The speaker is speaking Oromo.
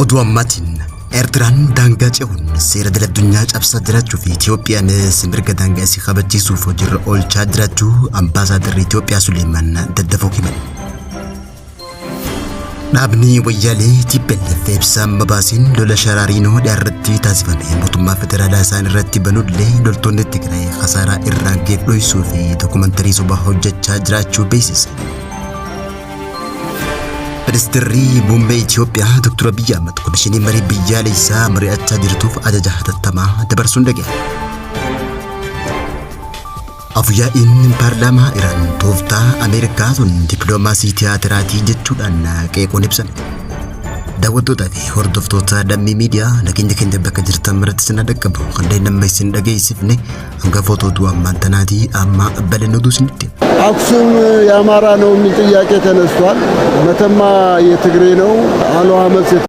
Oduu ammaatiin Eertiraan daangaa ce'uun seera idil addunyaa cabsaa jiraachuu fi Itoophiyaanis mirga daangaa isii kabachiisuuf hojiirra oolchaa jiraachuu Ambaasaadarri Itoophiyaa Suleeman Daddafoo himan. Dhaabni wayyaalee TPLF ibsa amma baaseen lola Sharaariinoo dhiyaarratti taasifame mootummaa federaalaa isaan irratti banullee loltoonni Tigraay khasaaraa irraan ga'e dhoksuu fi dokumantarii sobaa hojjechaa jiraachuu beeksise. Ministeerri Muummee Itoophiyaa Dr. Abiyyi Ahmad Komishinii Marii Biyyaalessaa mari'achaa jirtuuf ajaja hatattamaa dabarsuun dhaga'e. Afyaa'iin paarlaamaa Iraan tooftaa Ameerikaa tun dippiloomaasii tiyaatiraatii jechuudhaan qeequun ibsame. Daawwattootaa fi hordoftoota Lammii Miidiyaa, nageenya keenya bakka jirtan maratti isin dhaqqabu. Kanneen amma isin dhageessifne hangafoota oduu ammaan tanaatii, amma bal'ina oduu isinitti. አክሱም የአማራ ነው የሚል ጥያቄ ተነስቷል። መተማ የትግሬ ነው፣ አለዋ መልስ